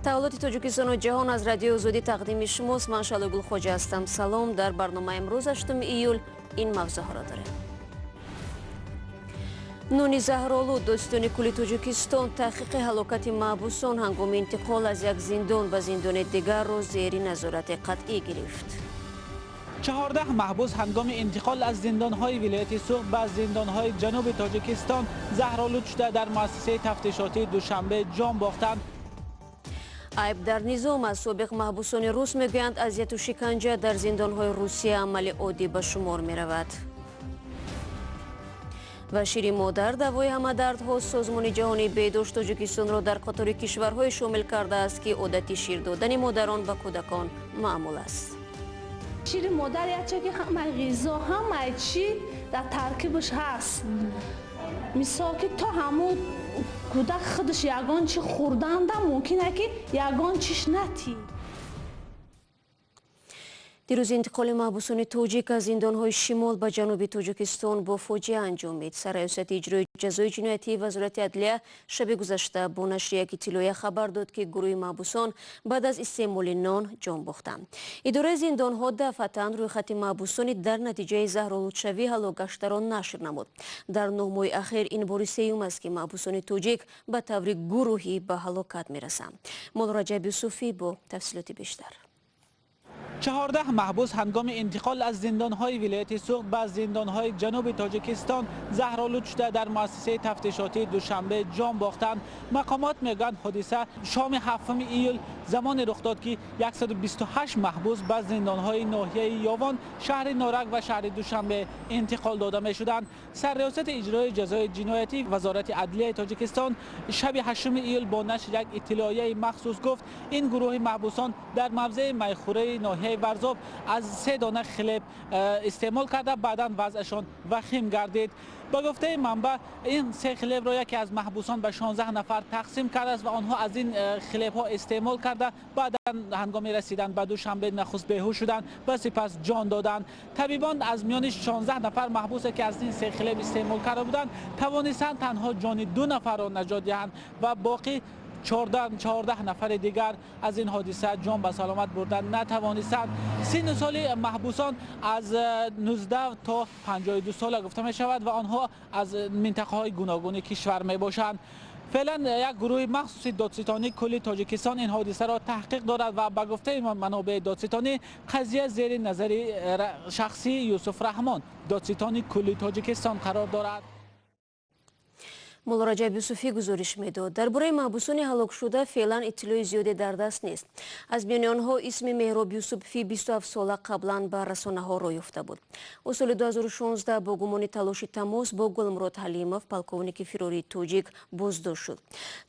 Таҳаввулоти Тоҷикистону ҷаҳон аз Радиои Озодӣ тақдими шумост. Ман Шаҳло Гулхоҷа ҳастам. Салом. Дар барномаи имрӯз, 8 июл, ин мавзӯъҳоро дорем: нони заҳролуд, Додситони кулли Тоҷикистон таҳқиқи ҳалокати маҳбусон ҳангоми интиқол аз як зиндон ба зиндони дигарро зери назорати қатъӣ гирифт. 14 маҳбус ҳангоми интиқол аз зиндонҳои вилояти Суғд ба зиндонҳои ҷануби Тоҷикистон заҳролуд шуда, дар муассисаи тафтишотии Душанбе ҷон бохтанд. Айб дар низом аст. Собиқ маҳбусони рус мегӯянд, азияту шиканҷа дар зиндонҳои Русия амали оддӣ ба шумор меравад. Ва шири модар давои ҳама дардҳо. Созмони Ҷаҳонии Беҳдошт Тоҷикистонро дар қатори кишварҳое шомил кардааст, ки одати шир додани модарон ба кӯдакон маъмул аст. Шири модар яче ки ҳамаи ғизо, ҳамаи чӣ дар таркибаш ҳаст. Мисол ки то ҳамун кӯдак худаш ягон чӣ хӯрданда, мумкин е ки ягон чиш натӣ. Дирӯз интиқоли маҳбусони тоҷик аз зиндонҳои шимол ба ҷануби Тоҷикистон бо фоҷиа анҷомид. Сарраёсати иҷрои ҷазои ҷиноятии Вазорати адлия шаби гузашта бо нашри як иттилоия хабар дод, ки гурӯҳи маҳбусон баъд аз истеъмоли нон ҷон бохтанд. Идораи зиндонҳо дафъатан рӯйхати маҳбусони дар натиҷаи заҳролудшавӣ ҳалок гаштаро нашр намуд. Дар 9 моҳи ахир ин бори сеюм аст, ки маҳбусони тоҷик ба таври гурӯҳӣ ба ҳалокат мерасанд. Моллораҷаб Юсуфӣ бо тафсилоти бештар. 14 маҳбус ҳангоми интиқол аз зиндонҳои вилояти Суғд ба зиндонҳои ҷануби Тоҷикистон заҳролуд шуда, дар муассисаи тафтишотии Душанбе ҷон бохтанд. Мақомот мегӯянд, ҳодиса шоми 7 июл замоне рух дод, ки 128 маҳбус ба зиндонҳои ноҳияи Ёвон, шаҳри Норак ва шаҳри Душанбе интиқол дода мешуданд. Сарриёсати иҷрои ҷазои ҷиноятӣ Вазорати адлияи Тоҷикистон шаби 8 июл бо нашри як иттилоияи махсус гуфт, ин гурӯҳи маҳбусон дар мавзеи Майхӯраи ноҳияи Варзоб аз се дона хлеб истеъмол карда, баъдан вазъашон вахим гардид. Ба гуфтаи манбаъ, ин се хлебро яке аз маҳбусон ба 16 нафар тақсим кардааст ва онҳо аз ин хлебҳо истеъмол карда, баъдан ҳангоми расидан ба Душанбе нахуст беҳуш шуданд ва сипас ҷон доданд. Табибон аз миёни 16 нафар маҳбусе, ки аз ин се хлеб истеъмол карда буданд, тавонистанд танҳо ҷони ду нафарро наҷот диҳанд ва боқӣ 14 нафари дигар аз ин ҳодиса ҷон ба саломат бурда натавонистанд. Синну соли маҳбусон аз 19 то 52 сола гуфта мешавад ва онҳо аз минтақаҳои гуногуни кишвар мебошанд. Феълан як гурӯҳи махсуси Додситонии кулли Тоҷикистон ин ҳодисаро таҳқиқ дорад ва ба гуфтаи манобеи додситонӣ, қазия зери назари шахсии Юсуф Раҳмон, додситони кулли Тоҷикистон, қарор дорад. Муллораҷаб Юсуфӣ гузориш медод. Дар бораи маҳбусони ҳалокшуда феълан иттилои зиёде дар даст нест. Аз миёни онҳо исми Меҳроб Юсуфи 27сола қаблан ба расонаҳо роҳ ёфта буд. Ӯ соли 2016 бо гумони талоши тамос бо Гулмурод Ҳалимов, полковники фирории тоҷик, боздошт шуд.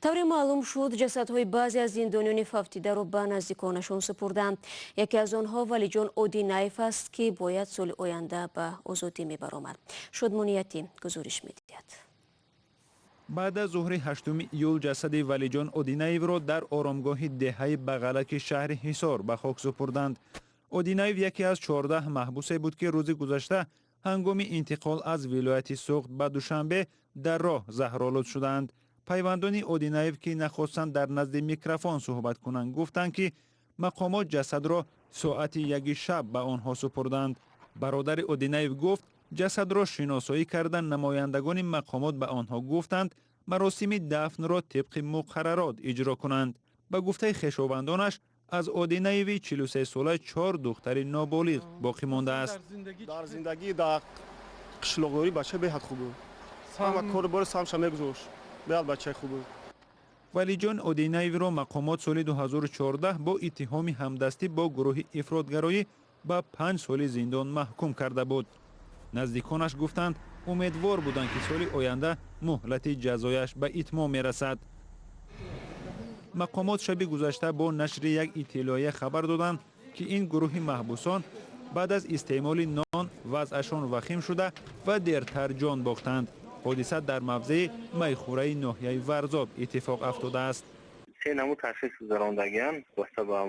Тавре маълум шуд, ҷасадҳои баъзе аз зиндониёни фавтидаро ба наздиконашон супурданд. Яке аз онҳо Валиҷон Одинаев аст, ки бояд соли оянда ба озодӣ мебаромад. Шодмонияти гузориш медиҳад. Баъд аз зуҳри 8 июл ҷасади Валиҷон Одинаевро дар оромгоҳи деҳаи Бағалаки шаҳри Ҳисор ба хок супурданд. Одинаев яке аз 14 маҳбусе буд, ки рӯзи гузашта ҳангоми интиқол аз вилояти Суғд ба Душанбе дар роҳ заҳролуд шуданд. Пайвандони Одинаев, ки нахостанд дар назди микрофон суҳбат кунанд, гуфтанд, ки мақомот ҷасадро соати 1-и шаб ба онҳо супурданд. Бародари Одинаев гуфт, ҷасадро шиносоӣ карда, намояндагони мақомот ба онҳо гуфтанд, маросими дафнро тибқи муқаррарот иҷро кунанд. Ба гуфтаи хешовандонаш, аз Одинаеви 43сола чор духтари ноболиғ боқӣ мондааст. Дар зиндагӣ, дар қишлоқдорӣ бача беҳад хуб буд, ҳама кору бори самша мегузошт, беҳад бачаи хуб буд. Валиҷон Одинаевро мақомот соли 2014 бо иттиҳоми ҳамдастӣ бо гурӯҳи ифротгароӣ ба 5 соли зиндон маҳкум карда буд. Наздиконаш гуфтанд, умедвор буданд, ки соли оянда муҳлати ҷазояш ба итмом мерасад. Мақомот шаби гузашта бо нашри як иттилоия хабар доданд, ки ин гурӯҳи маҳбусон баъд аз истеъмоли нон вазъашон вахим шуда ва дертар ҷон бохтанд. Ҳодиса дар мавзеи Майхӯраи ноҳияи Варзоб иттифоқ афтодааст. Се намуд ташхис гузарондагиан вобаста ба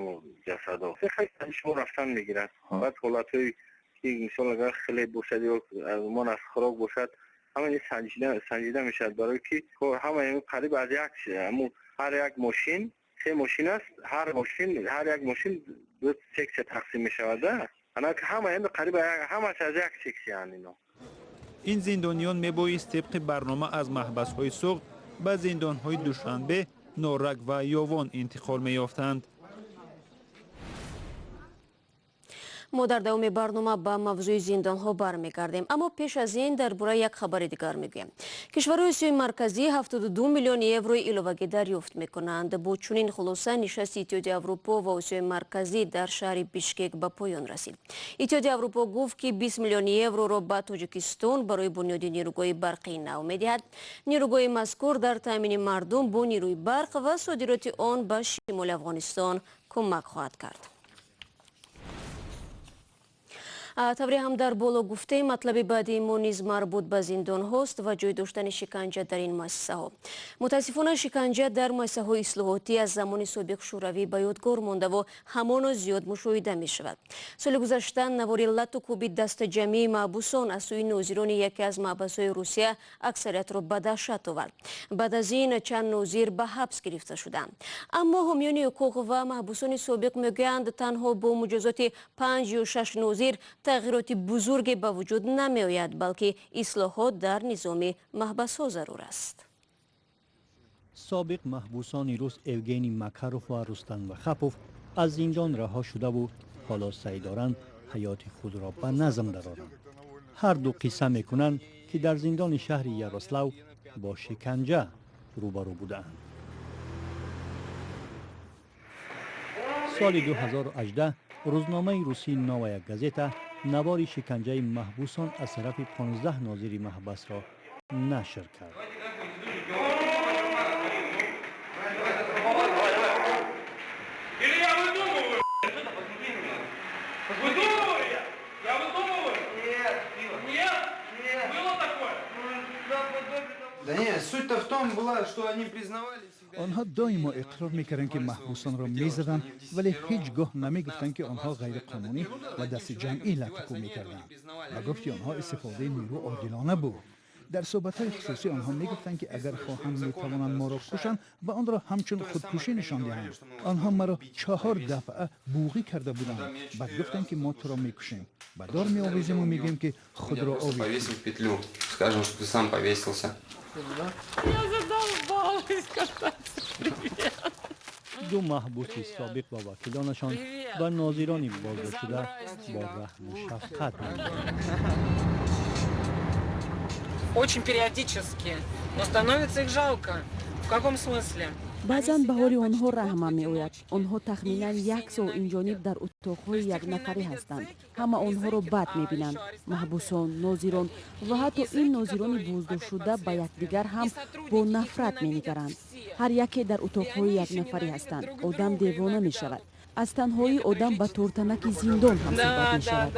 ҷасадҳо. Шумо рафтан мегирад. Баъд ҳолатҳое ки, мисол, агар хлеб бошад ё умуман аз хӯрок бошад, ҳама санҷида мешавад, барое ки ҳама қариб аз як ҳар як мошин. Се мошин аст, ҳар мошин, ҳар як мошин ду секция тақсим мешавад. Ана ҳама қариб ҳамаш аз як сексияанд ино. Ин зиндониён мебоист тибқи барнома аз маҳбасҳои Суғд ба зиндонҳои Душанбе, Норак ва Ёвон интиқол меёфтанд. Мо дар давоми барнома ба мавзӯи зиндонҳо бармегардем, аммо пеш аз ин дар бораи як хабари дигар мегӯем. Кишварҳои Осиёи Марказӣ 72 миллион еврои иловагӣ дарёфт мекунанд. Бо чунин хулоса нишасти Иттиҳоди Аврупо ва Осиёи Марказӣ дар шаҳри Бишкек ба поён расид. Иттиҳоди Аврупо гуфт, ки 20 миллион евроро ба Тоҷикистон барои бунёди нерӯгоҳи барқии нав медиҳад. Нерӯгоҳи мазкур дар таъмини мардум бо нерӯи барқ ва содироти он ба шимоли Афғонистон кӯмак хоҳад кард. Тавре ҳам дар боло гуфтем, матлаби баъдии мо низ марбут ба зиндонҳост ва ҷой доштани шиканҷа дар ин муассисаҳо. Мутаассифона, шиканҷа дар муассисаҳои ислоҳотӣ аз замони собиқ Шӯравӣ ба ёдгор мондаву ҳамоно зиёд мушоҳида мешавад. Соли гузашта навори лату кӯби дастаҷамъии маҳбусон аз сӯи нозирони яке аз маҳбасҳои Русия аксариятро ба даҳшат овард. Баъд аз ин чанд нозир ба ҳабс гирифта шуданд. Аммо ҳомиёни ҳуқуқ ва маҳбусони собиқ мегӯянд, танҳо бо муҷозоти 5 ё 6 нозир тағйироти бузурге ба вуҷуд намеояд, балки ислоҳот дар низоми маҳбасҳо зарур аст. Собиқ маҳбусони рус Евгений Макаров ва Рустам Вахапов аз зиндон раҳо шудаву ҳоло саъй доранд ҳаёти худро ба назм дароранд. Ҳар ду қисса мекунанд, ки дар зиндони шаҳри Ярослав бо шиканҷа рӯбарӯ будаанд. Соли 2018 рӯзномаи русии «Новая газета» навори шиканҷаи маҳбусон аз тарафи 15 нозири маҳбасро нашр кард. Онҳо доимо иқрор мекарданд, ки маҳбусонро мезаданд, вале ҳеҷ гоҳ намегуфтанд, ки онҳо ғайриқонунӣ ва дасти ҷамъӣ латукӯб мекарданд. Ба гуфти онҳо, истифодаи нерӯ одилона буд. Дар суҳбатҳои хусусӣ онҳо мегуфтанд, ки агар хоҳанд, метавонанд моро кушанд ва онро ҳамчун худкушӣ нишон диҳанд. Онҳо маро 4 дафъа буғӣ карда буданд. Баъд гуфтанд, ки мо туро мекушем, ба дор меовезему мегӯем, ки худро овехтӣ. Ду маҳбуси собиқ ва вакилонашон ба нозирони боздоштшуда бо раҳму шафқат менигаранд. Очень периодически, но становится их жалко. В каком смысле? Баъзан ба ҳоли онҳо раҳмам меояд. Онҳо тахминан як сол инҷониб дар утоқҳои якнафарӣ ҳастанд. Ҳама онҳоро бад мебинанд: маҳбусон, нозирон ва ҳатто ин нозирони боздоштшуда ба якдигар ҳам бо нафрат менигаранд. Ҳар яке дар утоқҳои якнафарӣ ҳастанд. Одам девона мешавад. Аз танҳоӣ одам ба тортанаки зиндон ҳам суҳбат мешавад.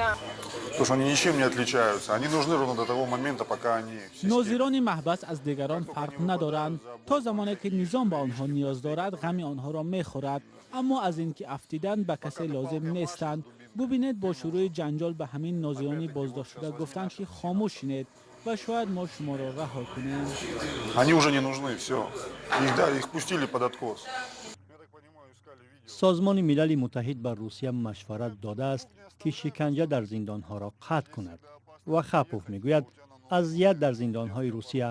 Потому что они ничем не отличаются. Они нужны ровно до того момента, пока они... Нозирони маҳбас аз дигарон фарқ надоранд. То замоне ки низом ба онҳо ниёз дорад, ғами онҳоро мехӯрад. Аммо аз ин ки афтидан ба касе лозим нестанд. Бубинед, бо шурӯи ҷанҷол ба ҳамин нозирони боздоштшуда гуфтанд, ки хомӯш шинед ва шояд мо шуморо раҳо кунем. Они уже не нужны, всё. Их, да, их пустили под откос. Созмони Милали Муттаҳид ба Русия машварат додааст, ки шиканҷа дар зиндонҳоро қатъ кунад. Вахапов мегӯяд, азият дар зиндонҳои Русия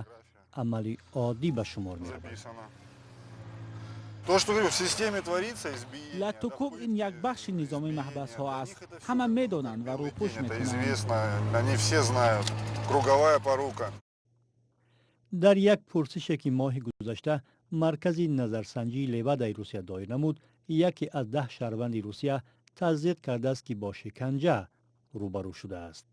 амали оддӣ ба шумор меравад. Латукӯб ин як бахши низоми маҳбасҳо аст. Ҳама медонанд ва рӯпӯш мекунанд. Дар як пурсише, ки моҳи гузашта маркази назарсанҷии Левадаи Русия доир намуд, яке аз 10 шаҳрванди Русия тасдиқ кардааст, ки бо шиканҷа рӯбарӯ шудааст.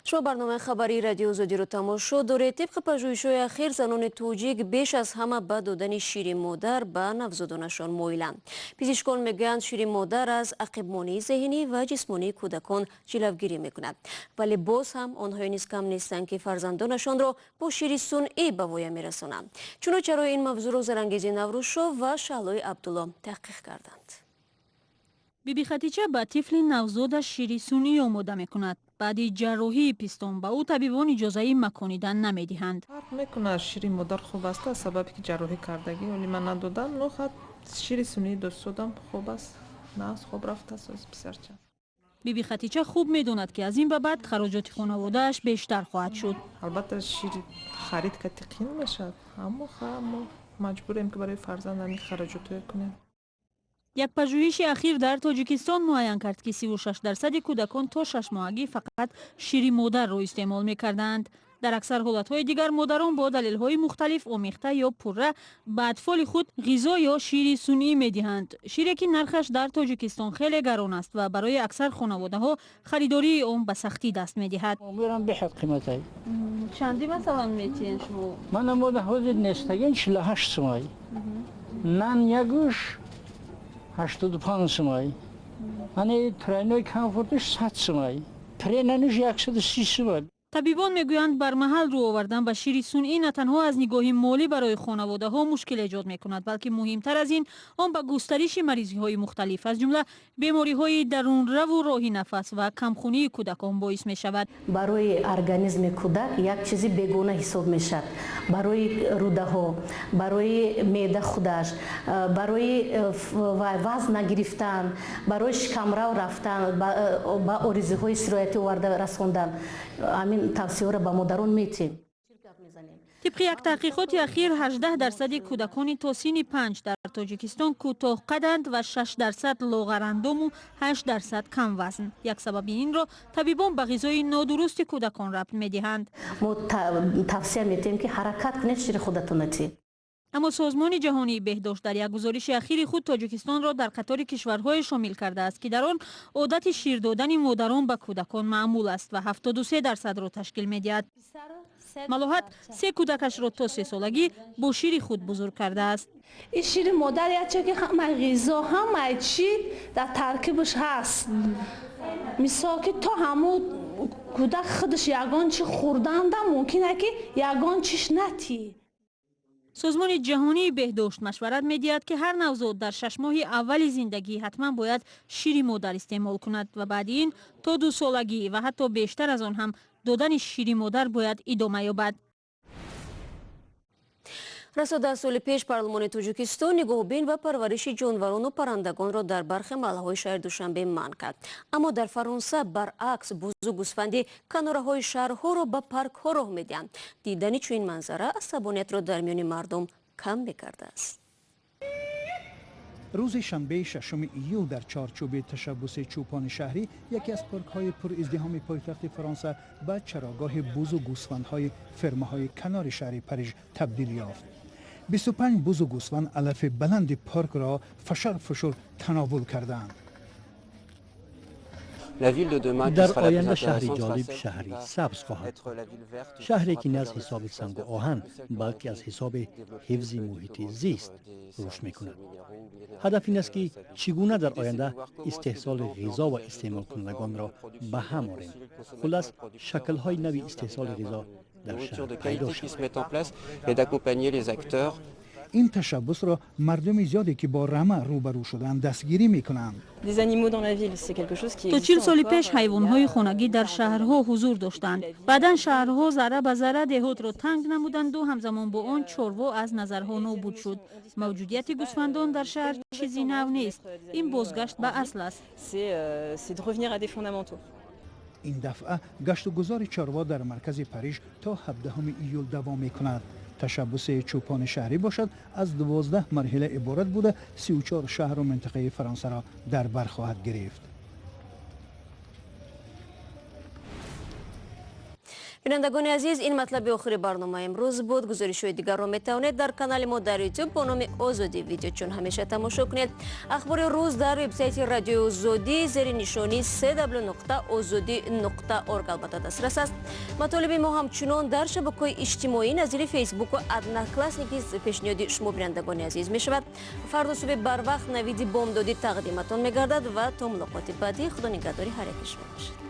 Шумо барномаи хабарии Радио Озодиро тамошо доред. Тибқи пажӯҳишҳои ахир, занони тоҷик беш аз ҳама ба додани шири модар ба навзодонашон моиланд. Пизишкон мегӯянд, шири модар аз ақибмонии зеҳнӣ ва ҷисмонии кӯдакон ҷилавгирӣ мекунад. Вале боз ҳам онҳое низ кам нестанд, ки фарзандонашонро бо шири сунъӣ ба воя мерасонанд. Чуно чаро ин мавзӯъро Зарангези Наврӯзшоҳ ва Шаҳлои Абдулло таҳқиқ карданд. Биби Хатича ба тифли навзодаш шири сунъӣ омода мекунад. Баъди ҷарроҳии пистон ба ӯ табибон иҷозаи маконидан намедиҳанд. Фарқ мекунад, шири модар хуб аст, аз сабабе ки ҷарроҳӣ кардагӣ, оли ман надодам, но шири сунъӣ додам, хуб аст, нағз хоб рафтааст писарча. Биби Хатича хуб медонад, ки аз ин ба баъд хароҷоти хонаводааш бештар хоҳад шуд. Албатта, шири харид кати қин мешавад, аммо мо маҷбурем, ки барои фарзанд ҳамин хароҷотҳое кунем. Як пажӯҳиши ахир дар Тоҷикистон муайян кард, ки 36% кӯдакон то шашмоҳагӣ фақат шири модарро истеъмол мекарданд. Дар аксар ҳолатҳои дигар модарон бо далелҳои мухталиф омехта ё пурра ба атфоли худ ғизо ё шири сунъӣ медиҳанд, шире ки нархаш дар Тоҷикистон хеле гарон аст ва барои аксар хонаводаҳо харидории он ба сахтӣ даст медиҳад. Мерам, беҳад қиматай. Чанди масалан метиҳен шумо? Мана мода ҳозир нестагин 48 сумай, нан ягуш 85 сумай, ани тройной комфортиш 100 сумай, пренаниш 130 сумай. Табибон мегӯянд, бармаҳал рӯ овардан ба шири сунъӣ на танҳо аз нигоҳи молӣ барои хонаводаҳо мушкил эҷод мекунад, балки муҳимтар аз ин, он ба густариши маризиҳои мухталиф, аз ҷумла бемориҳои дарунраву роҳи нафас ва камхунии кӯдакон боис мешавад. Барои организми кӯдак як чизи бегона ҳисоб мешавад, барои рӯдаҳо, барои меъда худаш, барои вазн нагирифтан, барои шикамрав рафтан, ба оризиҳои сироятӣ оварда расондан. Ҳамин тавсияро ба модарон метиҳем. Тибқи як таҳқиқоти ахир, 18% кӯдакони то синни 5 дар Тоҷикистон кӯтоҳқаданд ва 6% лоғарандому 8% камвазн. Як сабаби инро табибон ба ғизои нодурусти кӯдакон рабт медиҳанд. Мо тавсия метиҳем, ки ҳаракат кунед, шири худатон тиҳед. Аммо Созмони ҷаҳонии беҳдошт дар як гузориши ахири худ Тоҷикистонро дар қатори кишварҳое шомил кардааст, ки дар он одати шир додани модарон ба кӯдакон маъмул аст ва 73%-ро ташкил медиҳад. Малоҳат се кӯдакашро то сесолагӣ бо шири худ бузург кардааст. Ин шири модар яче ки ҳамаи ғизо, ҳамаи чӣ дар таркибаш ҳаст, мисол ки то ҳамун кӯдак худаш ягон чӣ хӯрданда мумкин ки ягон чиш натӣ. Созмони ҷаҳонии беҳдошт машварат медиҳад, ки ҳар навзод дар 6 моҳи аввали зиндагӣ ҳатман бояд шири модар истеъмол кунад ва баъди ин то дусолагӣ ва ҳатто бештар аз он ҳам додани шири модар бояд идома ёбад. Расо 10 соли пеш парлумони Тоҷикистон нигоҳубин ва парвариши ҷонварону паррандагонро дар бархе маҳаллаҳои шаҳри Душанбе манъ кард. Аммо дар Фаронса баръакс, бузу гӯсфанди канораҳои шаҳрҳоро ба паркҳо роҳ медиҳанд. Дидани чунин манзара асабониятро дар миёни мардум кам мекардааст. Рӯзи шанбеи 6 июл дар чорчӯби ташаббуси чӯпони шаҳрӣ яке аз паркҳои пуриздиҳоми пойтахти Фаронса ба чарогоҳи бузу гӯсфандҳои фермаҳои канори шаҳри Париж табдил ёфт. 25 бузу гӯсфанд алафи баланди паркро фашар фушур тановул кардаанд. Дар оянда шаҳри ҷолиб шаҳри сабз хоҳад, шаҳре ки не аз ҳисоби сангу оҳан, балки аз ҳисоби ҳифзи муҳити зист рушд мекунад. Ҳадаф ин аст, ки чӣ гуна дар оянда истеҳсоли ғизо ва истеъмолкунандагонро ба ҳам орем. Хуллас, шаклҳои нави истеҳсоли ғизо дар шаҳр пайдо шавад. Ин ташаббусро мардуми зиёде, ки бо рама рӯбарӯ шуданд, дастгирӣ мекунанд. То 40 соли пеш ҳайвонҳои хонагӣ дар шаҳрҳо ҳузур доштанд. Баъдан шаҳрҳо зарра ба зарра деҳотро танг намуданду ҳамзамон бо он чорво аз назарҳо нобуд шуд. Мавҷудияти гӯсфандон дар шаҳр чизи нав нест, ин бозгашт ба асл аст. Ин дафъа гаштугузори чорво дар маркази Париж то 17 июл давом мекунад. Ташаббуси чӯпони шаҳрӣ бошад, аз 12 марҳила иборат буда, 34 шаҳру минтақаи Фаронсаро дар бар хоҳад гирифт. Бинандагони азиз, ин матлаби охири барномаи имрӯз буд. Гузоришҳои дигарро метавонед дар канали мо дар Ютуб бо номи Озодӣ Видео чун ҳамеша тамошо кунед. Ахбори рӯз дар вебсайти Радиои Озодӣ зери нишонии cw.ozodi.org албатта дастрас аст. Матолиби мо ҳамчунон дар шабакаҳои иҷтимоӣ назири Фейсбуку Одноклассники пешниҳоди шумо, бинандагони азиз, мешавад. Фардо субҳи барвақт Навиди бомдодӣ тақдиматон мегардад ва то мулоқоти баъдӣ Худо нигаҳдори ҳар яки шумо бошад.